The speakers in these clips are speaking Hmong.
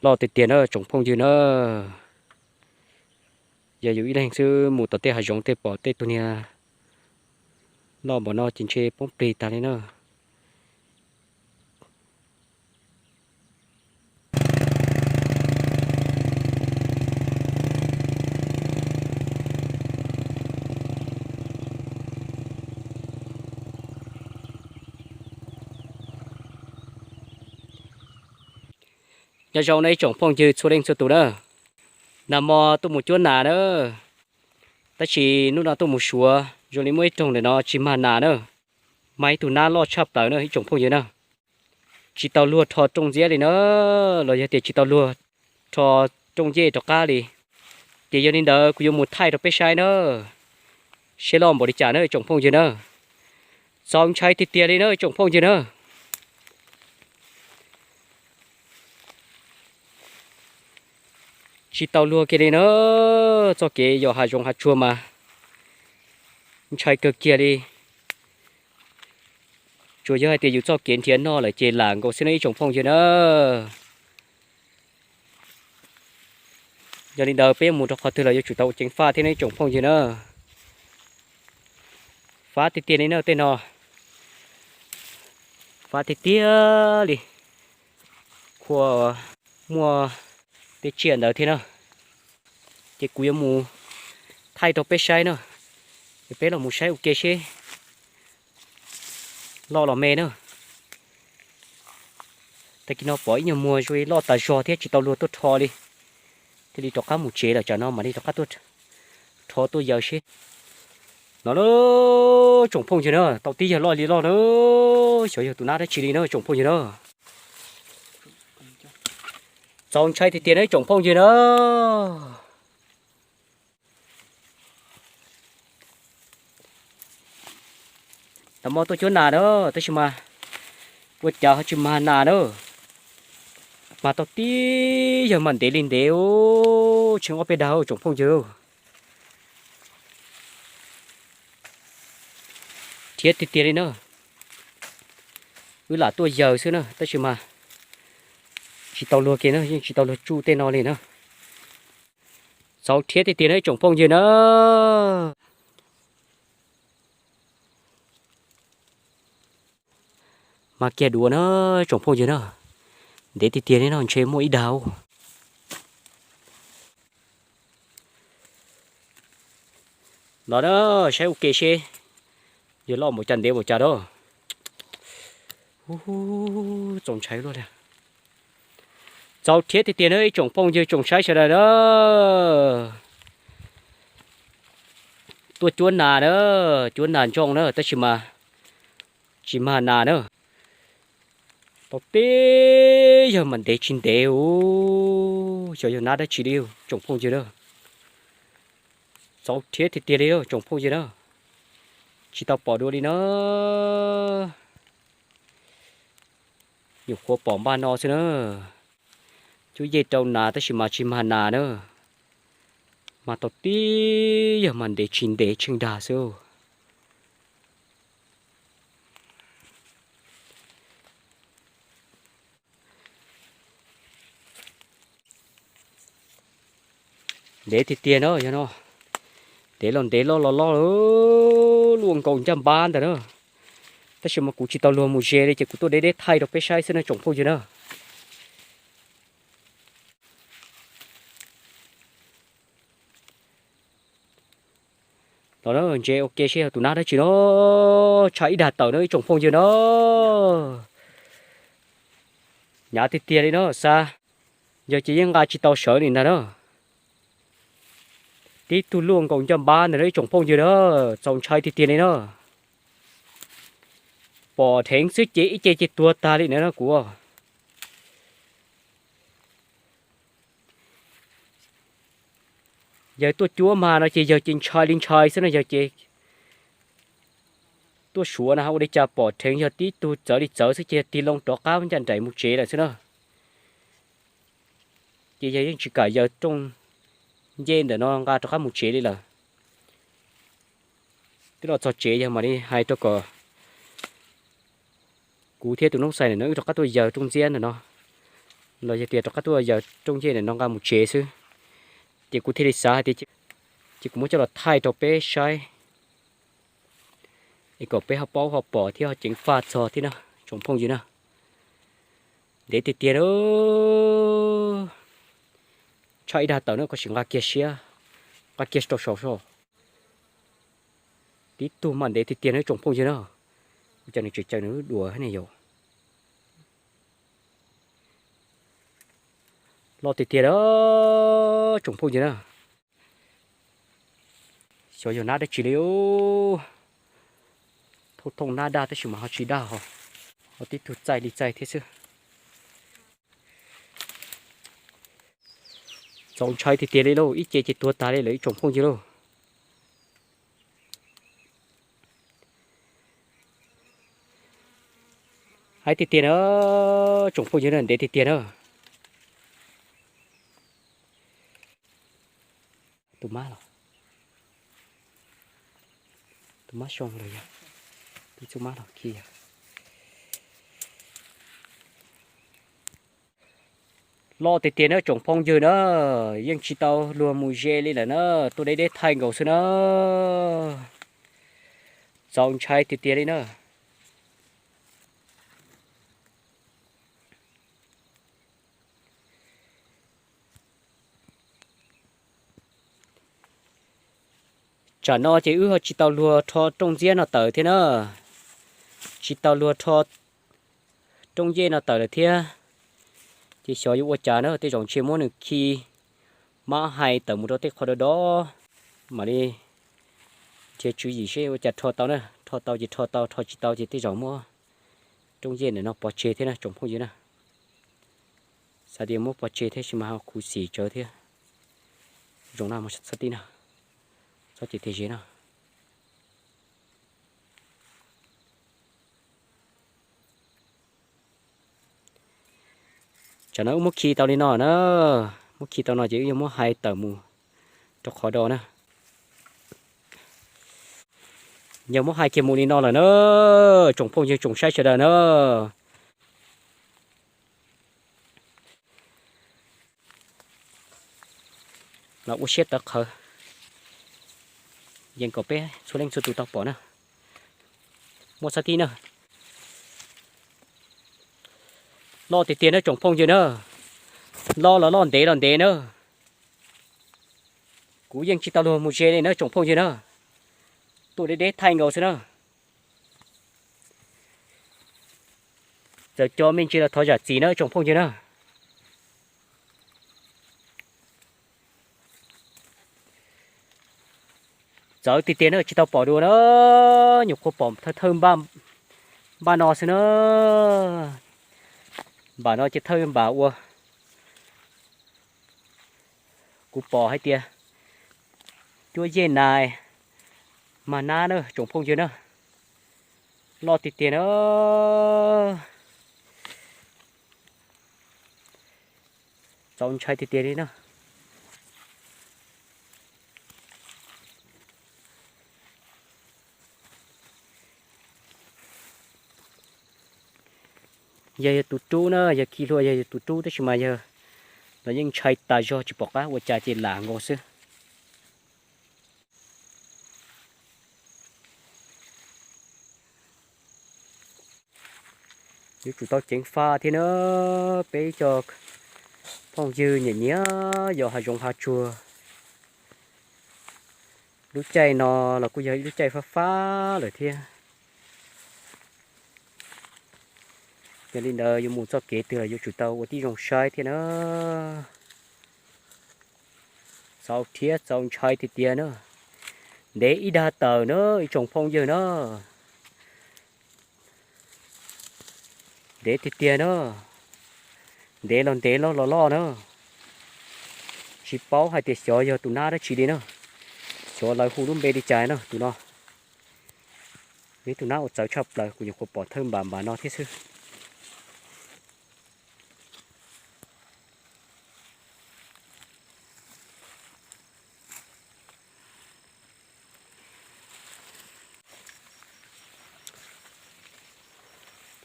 Loj tiag tiag na tsoom phooj ywg na. Yog yus ib leeg xwb mus tom tej hav zoov tej pom tej tug niag loj npaum no ces ntshe poob plig tag li na. Nyob zoo na ib tsoom phooj ywg txhua leej txhua tus na. Nag hmo tuaj mus cuab nas na, tab sis hnub no tuaj mus suav zoo li muaj ib rooj ntawm no tsis mag nas na. Mag ib tug nab loj tshaj plaws na ib tsoom phooj ywg na. Tsis tau luag rho rooj ntxiab li na, los yog tias tsis tau luag rho rooj ncej rov qab li. Ces yog li ntawd kuv yuav mus thaij rau peb saib na, seb loj npaum li cas na tsoom phooj ywg na. Txaus ntshai tiag tiag li na tsoom phooj ywg na. Tsis tau luag kiag li na, txoj kev yos hav zoov hav tsuag mas ntshai kawg kiag li. Tsuas yog hais tias yus txoj kev nrhiav noj lawm ces lam nkaus xwb na ib tsoom phooj ywg na. Yog li ntawd peb yuav mus rau qhov twg los yuav tsum tau ua ceev faj thiab na ib tsoom phooj ywg na. Fab tiag tiag li na tej no, fab tiag tiag li. Khuas muaj tej tsiaj ntawd thiab na. Ces kuv yuav mus thaij rau peb saib na, es peb los mus saib ua ke seb loj los me na. Tag kis no pom ib nyuag muag zoo li loj tas zog thiab tsis tau luag tuaj rho li, thiaj li rov qab mus tsev lawm, tsam no mam li rov qab tuaj rho tuaj yaws seb. No na, tsoom phooj ywg na, tau tib yawg loj li loj na, xyov yog tus nab dab tsi li na tsoom phooj ywg na. Txaus ntshai tiag tiag na tsoom phooj ywg na. Nag hmo tuaj cuab nas na, tab sis mas ua cas ho tsis mag nas na. Mas tau tib yawg mas ntev li ntev, tshee ob peb dag tsoom phooj ywg. Rhiab tiag tiag li na. Wb lam tuaj yaws xwb na, tab sis mas tsis tau luag kiag na, yeej tsis tau luag tsuj tej no li na. Txaus rhiab tiag tiag na ib tsoom phooj ywg na. Mas kiag duav na, tsoom phooj ywg na. Ntev tiag tiag li no ntshe muaj ib dag. Los na, saib ua ke seb yog loj npaum cas ntev npaum cas da. Txaus ntshai luaj li. Txaus rhiab tiag tiag na ib tsoom phooj ywg tsoom saib sawv daws na. Tuaj cuab nas na, cuab nas ntsooj na, tab sis mas tsis mag nas na. Tau tib yawg mas ntev tsis ntev, xyov yog nab dab tsi li tsoom phooj ywg na. Txaus rhiab tiag tiag li tsoom phooj ywg na. Tsis tau pom dua li na. Nyuam qhuav pom npaj no xwb na. Cuab yej rau nas tab sis mas tsis mag nas na. Mas tau tib yawg mas ntev tsis ntev tsheej dag xwb. Ntev tiag tiag na yog no. Ntev los ntev, loj los loj, luaj nkaus ncaj npab ntawd na. Tab sis mas kuv tsis tau luag mus ze li ces kuv tuaj deb deb thaij rau peb saib xwb na tsoom phooj ywg na. Los ntse ua ke seb yog tus nab dab tsi no. Tshaib ib dag tawm na ib tsoom phooj ywg na. Hnyav tiag tiag li na xav, yog ces yeej nqa tsis tau sawv li ntag na. Tib tug luaj nkaus ncaj npab ntawm no ib tsoom phooj ywg na. Txaus ntshai tiag tiag li na. Pom dheev xwb ces ib ce ces tuag tag li na kuv. Yawg tuaj cuab mas no ces yawg ces ntshai li ntshai xwb no, yawg ces tuaj suav no ua li cas pom dheev yog tib tug txawv li txawv xwb ces yawg tig loo rov qab ncaj nraim mus tsev lawm xwb na. Ces yawg yeej tsis kam yaws rooj ncej ntawm no nqa rov qab mus tsev li lawm. Twb los txog tsev yawg mam li hais rau kom kuv thiab tus noob xais ntawm no wb rov qab tuaj yaws rooj ntiab ntawm no. Los yog tias rov qab tuaj yawg rooj yej no nqa mus tsev xwb, ces kuv thiaj li xav hais tias ces kuv muab coj los thaij rau peb saib, es kom peb ho paub ho pom thiab ho ceev faj txog thiab na tsoom phooj ywg na. Ntev tiag tiag na. Tshaj ib dag tawm na, koj sim nqa kiag siab, nqa kiag rau saum so. Tib tug mas ntev tiag tiag na tsoom phooj ywg na. Ua cas nws tseem caw nws lub duav ne yom? Loj tiag tiag na tsoom phooj ywg na. Xyov yog nab dab tsi li. Thooj thooj nab dag tab sis mas ho tsis dag ho, ho tib tug txaij li txaij thiab xwb. Txaus ntshai tiag tiag li lauj, ib ce ces tuag tas li lawm ib tsoom phooj ywg lauj. Haib tiag tiag na, tsoom phooj ywg na, ntev tiag tiag na. Tus mab los, tus mab xyoo lawm yog, tus mab los khi yog. Loj tiag tiag na tsoom phooj ywg na, yeej tsis tau luag mus ze li lawm na, tuaj deb deb thaij nkaus xwb na. Txaus ntshai tiag tiag li na. Tsam no ces wb ho tsis tau luag rho rooj ntxiab no tawm thiab na, tsis tau luag rho rooj yej no tawm lawm thiab. Ces xyov yuav ua cas na, tej zaum ntshe muab nws khi mab hais tawm mus rau tej qhov do do, mam li nrhiav tswv yim seb ua cas rho tau na, rho tau ces rho tau, rho tsis tau ces tej zaum muab rooj yej ntawm no pov tseg thiab na tsoom phooj ywg na. Xav tias muab pov tseg thiab sis mas ho khuv xim tsawv thiab. Zoo na, mus txhob tib na, txhob ces tiag ze na. Tsam no wb muab khi tau li no na, muab khi tau no ces wb yuav muab hais tawm mus rau qhov do na. Yog muab hais kiag mus li no lawm na, tsoom phooj ywg tsoom saib sawv daws na, los ua siab tawv qhawv, yees kom peb txhua leej txhua tus tau pom na. Muaj txhob tib na. Loj tiag tiag na tsoom phooj ywg na, loj los loj, ntev los ntev na. Kuv yeej tsis tau luag mus ze li na tsoom phooj ywg na, tuaj deb deb thaij nkaus xwb na. Txawm co me ntsis los thov zam txim na tsoom phooj ywg na. Txawv tiag tiag na, tsis tau pom dua na, nyuam qhuav pom thawj thawj npaj no xwb na. Npam no ces thawj npam uas kuv pom hais tias cuab yej nais mag nab na tsoom phooj ywg na. Loj tiag tiag na. Txaus ntshai tiag tiag li na. Yog yog tus rub na, yog khi hlua yog yog tus rub tab sis mas yog los yeej ntshai tas zog tsis pom qab ua cas ces lam nkaus xwb. Yuav tsum tau ceev faj thiab na, peb cov phooj ywg nyiam nyiam yos hav zoov hav tsuag. Lub caij no los kuj yog ib lub caij fab fab lawm thiab. Yog li ntawd yuav mus txoj kev twg los yuav tsum tau ua tib zoo saib thiab na. Txaus thiab txaus ntshai tiag tiag na. Ntev ib dag tawm na ib tsoom phooj ywg na. Ntev tiag tiag na. Ntev los ntev, loj los loj na. Tsis paub hais tias xyov yog tus nab dab tsi li na. Xyov lawv hu lub npe li cas na tus no. Nws tus nab uas txawv tshaj plaws, kuv nyuam qhuav pom thawj npam npam no thiab xwb.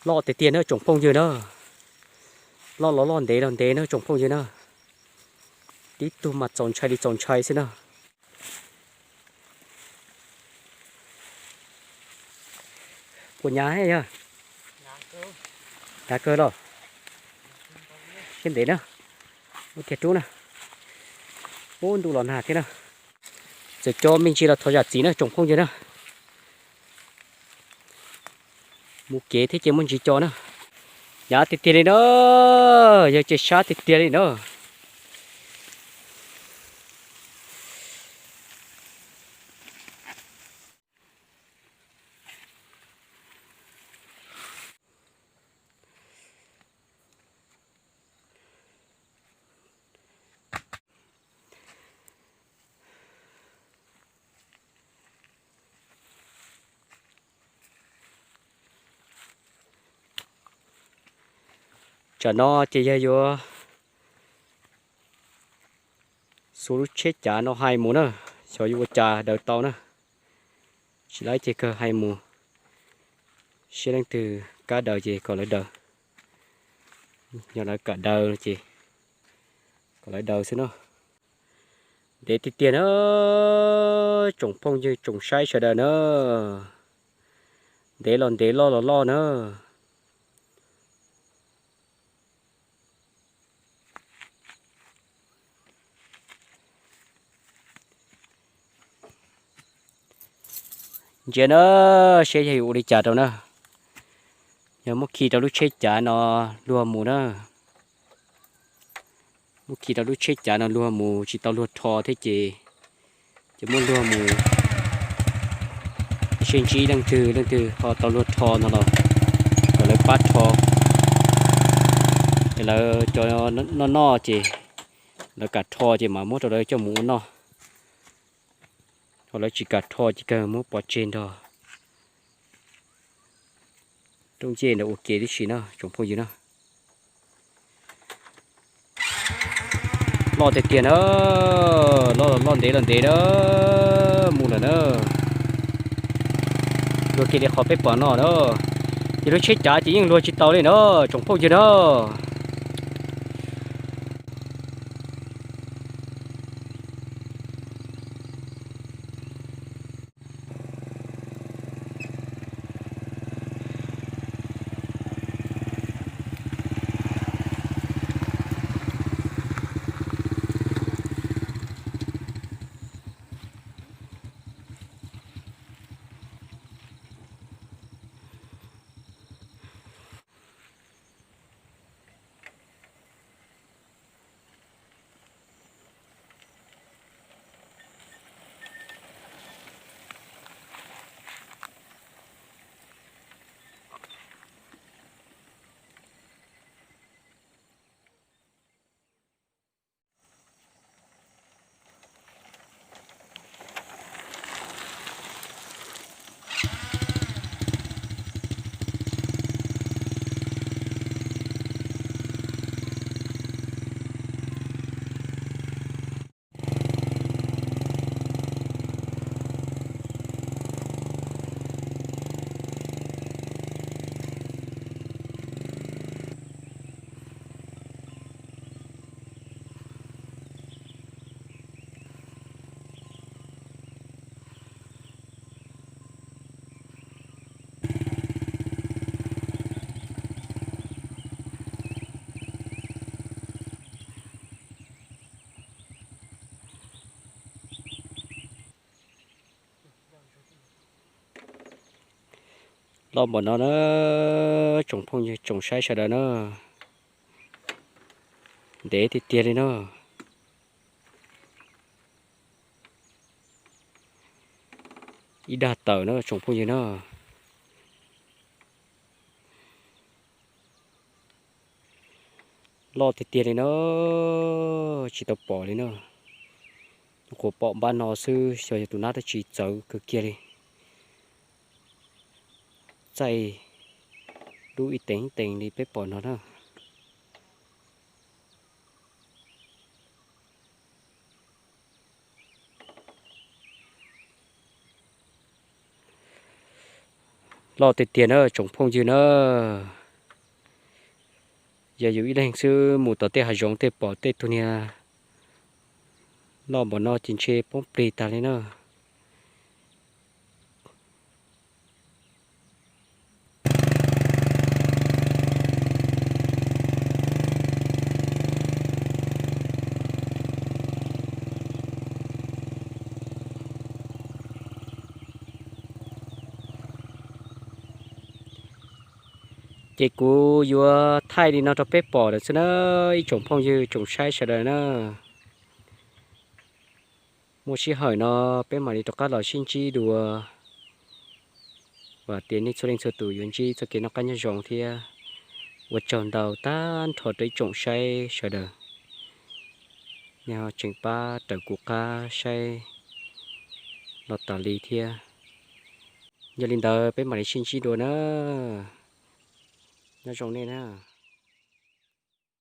Loj tiag tiag na tsoom phooj ywg na. Loj los loj, ntev los ntev na tsoom phooj ywg na. Tib tug mas txaus ntshai li txaus ntshai xwb na. Puas hnyav yog? Hnyav kawg los? Siab ntev na. Ub, kiag rub na. Ub, ntuj los nag thiab na. Txawm cov me ntsis los thov zam txim na tsoom phooj ywg na. Mus kev thiab ces muaj ntsis co na. Hnyav tiag tiag li na, yog ces sab tiag tiag li na. Tsam no ces yog yuav xuas lub tsheb cav no hais mus na, xyov yuav ua cas daws tau na. Tsis laib ces kawg hais mus, saib leej twg kam daws ces kom lawv daws, yog lawv kam daws ces kom lawv daws xwb no. Ntev tiag tiag na, tsoom phooj ywg tsoom saib sawv daws na. Ntev los ntev, loj los loj na. Ntsia na, saib yog yuav ua li cas rau na. Yog muab khi rau lub tsheb cav no luag mus na. Muab khi rau lub tsheb cav no luag mus tsis tau luag rho thiab ces, ces muab luag mus. Seb ntsib leej twg, leej twg ho tau luag rho no los kom lawv pab rho. Ces lawv cov noj noj ces lawv kam rho ces mam muab rau lawv coj mus ua noj. Ho lawv tsis kam rho ces kawg muab pov tseg nrog rooj ncej ntawd ua ke tib si na tsoom phooj ywg na. Loj tiag tiag na, loj, loj ntev los ntev na, mus lawm na. Luag kiag li qhov peb pom no na, ces lub tsheb cav ces yeej luag tsis tau li na tsoom phooj ywg na. Loj npaum no na, tsoom phooj ywg tsoom saib sawv daws na, ntev tiag tiag li na. Ib dag tawm na tsoom phooj ywg na. Loj tiag tiag li na, tsis tau pom li na. Nyuam qhuav pom npab no xwb, xyov yog tus nab twb tsis txawv kawg kiag li. Txaij dub ib teev teev li peb pom no na. Loj tiag tiag na tsoom phooj ywg na. Yog yus ib leeg xwb mus tom tej hav zoov tej pom tej tug niag loj npaum no ces ntshe poob plig tag li na. Ces kuv yuav thaij li no rau peb pom lawm xwb na, ib tsoom phooj ywg tsoom saib sawv daws na. Muaj sij hawm no peb mam li rov qab los sib ntsib dua. Vam tias nej txhua leej txhua tus yuav ntsib txoj kev noj qab nyob zoo thiab ua tsaug ntau tag nrho rau ib tsoom saib sawv daws. Nej tseem pab raws kuv qab saib los tas li thiab. Yog li ntawd peb mam li sib ntsib dua na. Nyob zoo nej na.